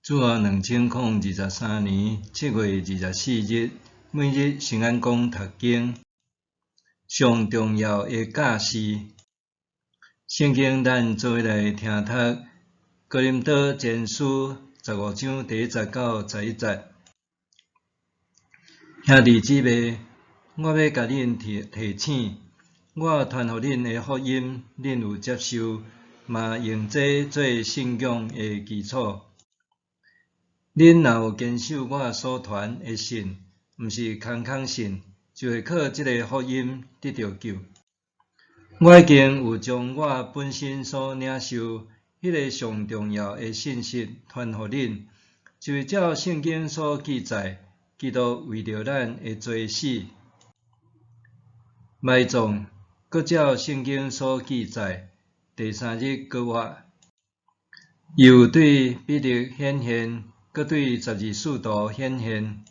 主後2023年7月24日，每日聖安講讀經，上重要的教示。聖經咱做伙來聽讀《哥林多前書》15章第1節到11節。兄弟姊妹，我欲共恁提提醒，我傳予恁的福音，恁有接受，嘛用這做信仰的基礎。恁若有堅守我所傳的信，毋是空空信，就會靠這个福音得著救。我已經有將我本身所領受彼个上重要的信息傳予恁，就是照聖經所記載，基督為著咱的罪死、埋葬，閣照聖經所記載，第三日復活。伊有對彼得顯現，閣對12使徒顯現。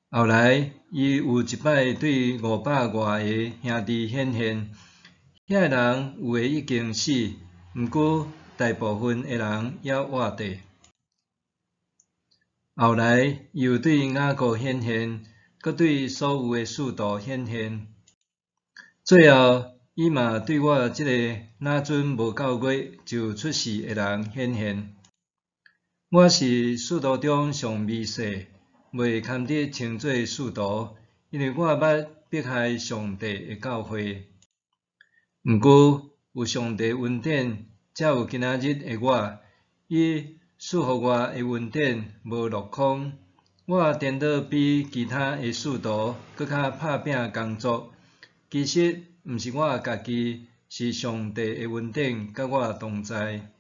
後來，伊有一擺對500外个兄弟顯現，遐个人有的已經死，毋過大部分的人猶活著。後來，伊又對雅各顯現，閣對所有的使徒顯現。最後，伊嘛對我這个若陣無夠月就出世的人顯現。我是使徒中上微細，袂堪得稱做使徒，因為我捌迫害上帝的教會。毋過有上帝恩典，才有今仔日的我。伊賜予我的恩典無落空。我顛倒比其他的使徒閣較拍拚工作。其實毋是我家己，是上帝的恩典佮我同在。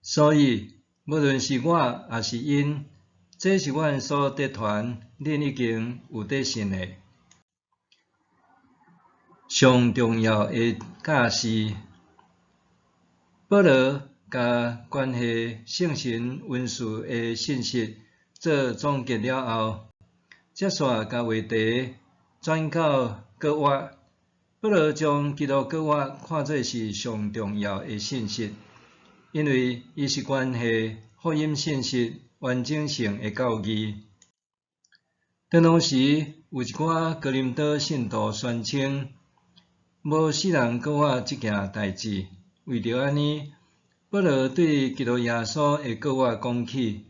所以，無論是我抑是𪜶，這是阮所得傳，恁已經有得信的。上重要的教示，保羅共關係聖神恩賜的信息做總結了後，接續共話題轉到復活。保羅將基督復活看做是上重要的信息，因為伊是關係福音信息完整性的教義。當當時有一寡哥林多信徒宣稱，無死人復活這件代誌。為著按呢，保羅對基督耶穌的復活講起，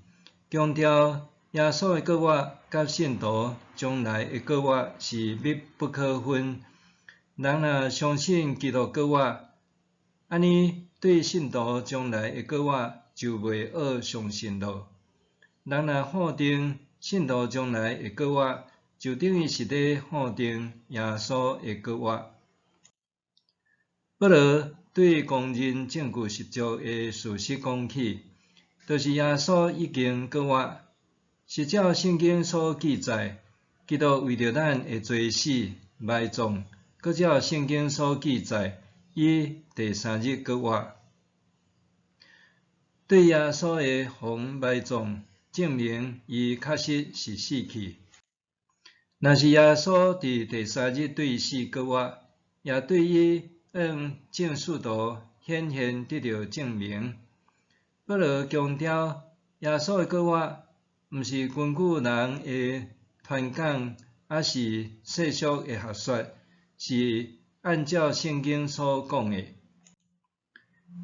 強調耶穌的復活佮信徒將來的復活是密不可分。人若相信基督復活，按呢對信徒將來的復活就袂愛相信囉。人若否定信徒將來會復活，就等於是咧否定耶穌的復活。保羅對公認證據十足的事實講起，就是耶穌已經復活，是照聖經所記載，基督為著咱的罪死、埋葬，閣照聖經所記載，伊第三日復活。對耶穌的予埋葬，證明伊確實是死去。若是耶穌佇第三日對死復活，也對伊向眾使徒顯現得著證明。保羅強調，耶穌的復活，毋是根據人的傳講，抑是世俗的學說，是按照聖經所講的。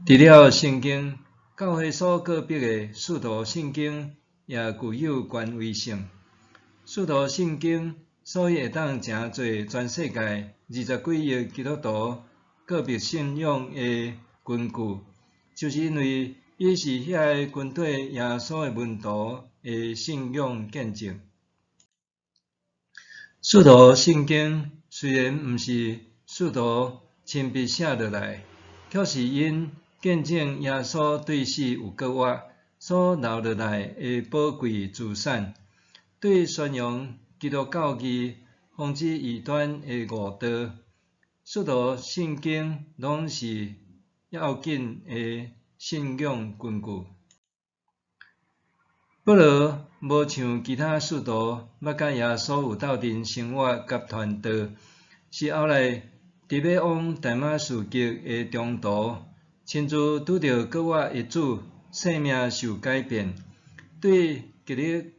除了聖經，教會所告別的使徒信經也具有權威性。使徒信經所以會當成做全世界20幾億基督徒告別信仰的根據，就是因為伊是遐个跟綴耶穌的門徒的信仰見證。使徒信經雖然毋是使徒親筆寫落來，卻是𪜶見證耶穌對死有復活所留落來的寶貴資產，對宣揚基督教義、防止異端的誤導，使徒信經攏是要緊的信仰根據。保羅無像其他使徒捌佮耶穌有鬥陣生活佮傳道，是後來佇欲往大馬士革的中途，親自拄著復活的主，生命受改變，對極力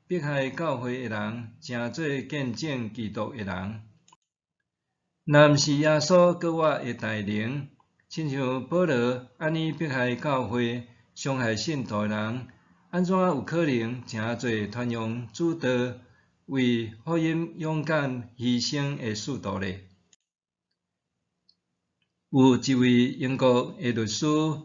迫害教會的人，成做見證基督的人。若毋是耶穌復活的大能，親像保羅按呢迫害教會、傷害信徒的人，按怎有可能成做傳揚主道、為福音勇敢犧牲的使徒呢？有一位英國的律師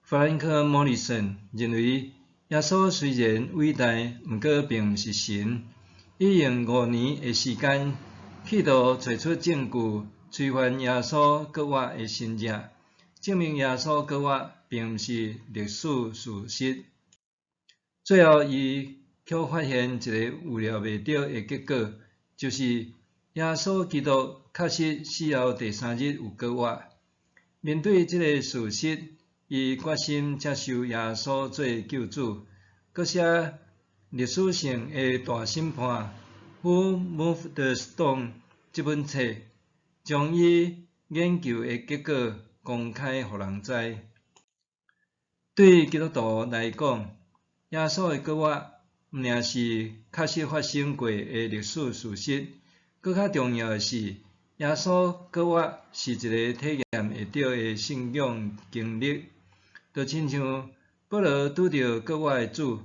弗蘭克·莫里森認為，耶穌雖然偉大，毋過並毋是神。伊用5年的時間，企圖揣出證據，推翻耶穌復活的神跡，證明耶穌復活並毋是歷史事實。最後，伊卻發現一个預料袂著的結果，就是耶穌基督確實死後第三日有復活。面對這个事實，伊決心接受耶穌做救主，閣寫歷史性的大審判《Who Moved the Stone》這本冊，將伊研究的結果公開予人知。對基督徒來講，耶穌的復活毋爾是確實發生過的歷史事實，閣較重要的是，耶穌復活是一个體驗會著的信仰經歷。就親像保羅拄著復活的主，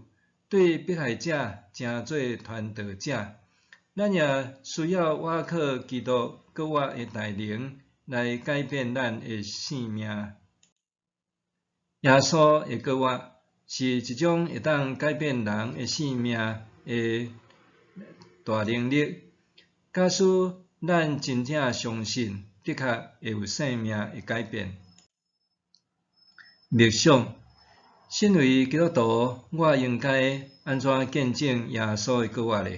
對迫害者成做傳道者，咱也需要倚靠基督復活的大能來改變咱的性命。耶穌的復活是一種會當改變人的性命的大能力。假使咱真正相信，的確會有生命的改變。默想：身為基督徒，我應該按怎見證耶穌的復活呢？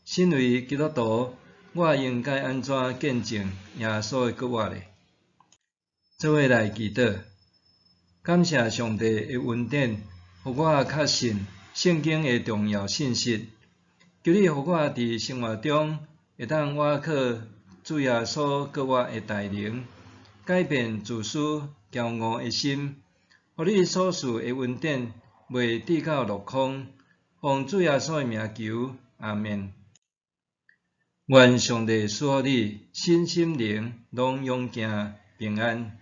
身為基督徒，我應該按怎見證耶穌的復活呢？做伙來祈禱，感謝上帝的恩典，予我確信聖經的重要信息。求你予我佇生活中會當倚靠主耶穌復活的大能，改變自私驕傲的心，予你所賜的恩典袂致到落空。奉主耶穌的名求，阿們。願上帝賜予你身心靈攏勇健平安。